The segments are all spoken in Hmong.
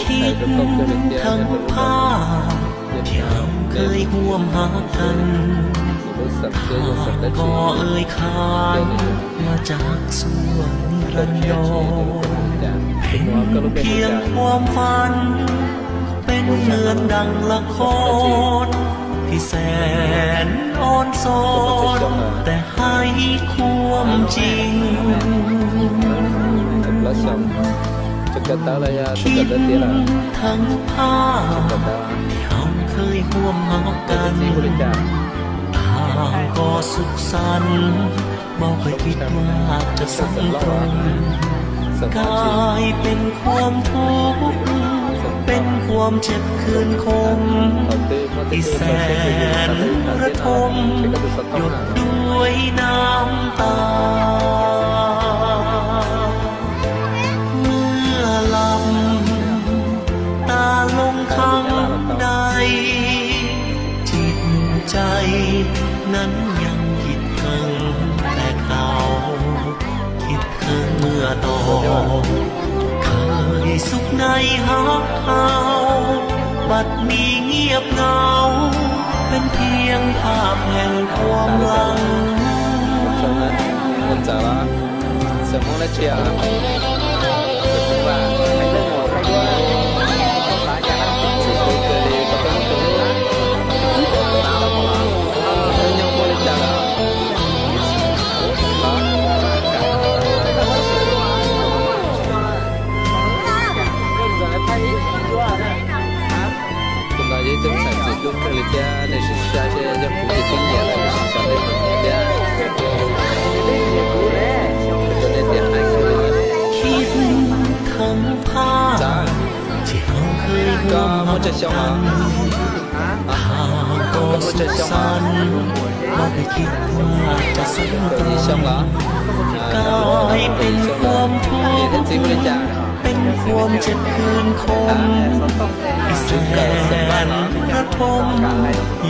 คิดถึงทั้งภาพที่เราเคยร่วมหากัน ผ่านก็เอ่ยขานมาจากส่วนรันดร เป็นเพียงความฝัน เป็นเหมือนดังละคร ที่แสนอ่อนซ้อน แต่ให้ความจริง คิดถึงทั้งภาพที่เราเคยร่วมหากัน ต่างก็สุขสันต์ บอกไม่คิดว่าจะสมตรง กลายเป็นความทุกข์ เป็นความเจ็บคืนคม ที่แสนระทม หยดด้วยน้ำตา เมื่อหลับตาลงครั้งใด จิตใจนั้นยังคิดถึงแต่เขา คิดถึงเมื่อตอน เคยสุขในฮักเขา บัดนี้เงียบเหงา เป็นเพียงภาพแห่งความหลัง Sawv Hmoob dab tsi os? Sawv Hmoob Vaj. Txiv hlub kawg li, koj peb mus tus hlub na. Nyob muaj li cas lawm? Tus no yog ib tug ntxhais txiv hlub kawg li thiab, nej sim saib seb yog kuv ces twb nyiam lawm, sim saib nej puas nyiam thiab. Tus nej tias hais kawg li. Koj muaj tsawg xyoo os? Koj muaj tsawg xyoo os? Muaj kaum yim xyoo los? Kaum yim xyoo lawm. Niam thiab txiv hu li cas? Tswv Kawm Xeem Vaj los? Koj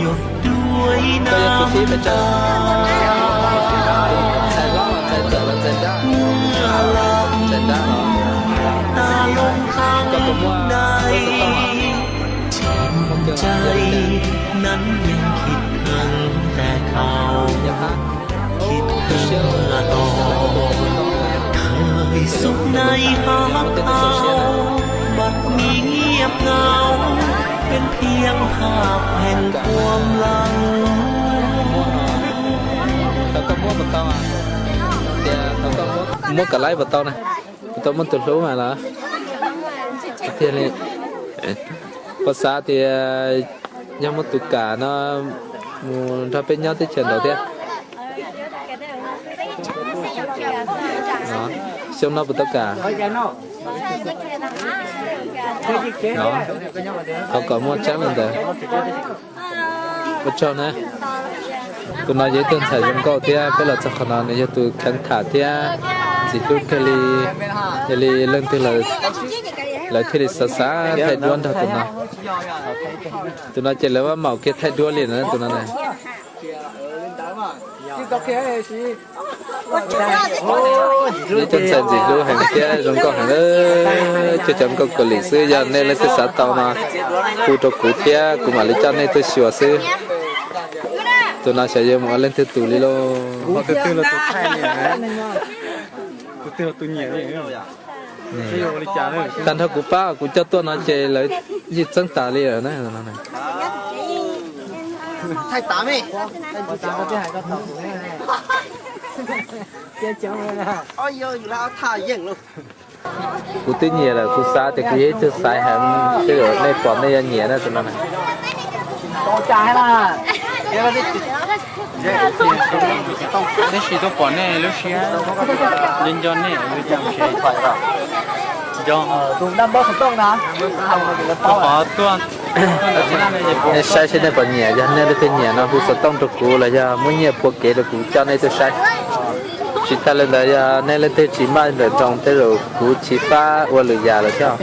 yog tus tib pes tsawg? Ntxhais hlob los ntxhais ntxawm los ntxhais nrab? Ntxhais nrab los? Koj puas muaj xov tooj os? Muaj kiag los? Yog li cas? Yog hab? Koj siab los? Koj siab los? Thaum koj muab puas tau? Tias thaum koj muab, muab kom laib puas tau na? Puas tau muaj tus hlub mas los? Tiag li. Puas xav tias yog muaj tus kam no mus nrog peb nyob teb chaws nraud thiab? Xyoo no puas tau kam? Thov kom muaj tseeb li ntawd. Ua tsaug na. Tus no yog ib tug ntxhais zoo nkauj thiab peb los txog qhov no nws yog tus kheev tham thiab ntxim hlub kawg li. Yog li leej twg lawv thiaj li xav xav thaij duab nrog tus no. Tus no ces lawv muab maum kiag thaij duab li na tus no na. Ib tug ntxhais ntxim hlub heev thiab zoo nkauj heev, cuag cov nkauj Kaus Lim xwb. Yog nej leej twg xav tau no hu rau kuv thiab kuv mam li coj nej tuaj xyuas xwb. Tus no xyov yuav mus ua leej twg tus li lauj. Tag nrho kuv pab kuv coj tuaj no ces lawv yeej txeeb tas li lawm na. Kuv twb nyiam lawm, kuv xav tias kuv yog ib tug xaiv heev, tej zaum nej pom nej yuav nyiam na tus no na. Tab sis tuaj pom nej lub siab, nco nco nej, nco, tuaj qhov tuaj. Nej saib seb nej puas nyiam, yog nej leej twg nyiam no hu xov tooj rau kuv los yog muab nyiaj phua kev rau kuv coj nej tuaj saib. Tsis tag li ntawd yog nej leej twg tsis maj nrawm nroos tej zaum kuv tsis pab ua lwm yam lawm thiab.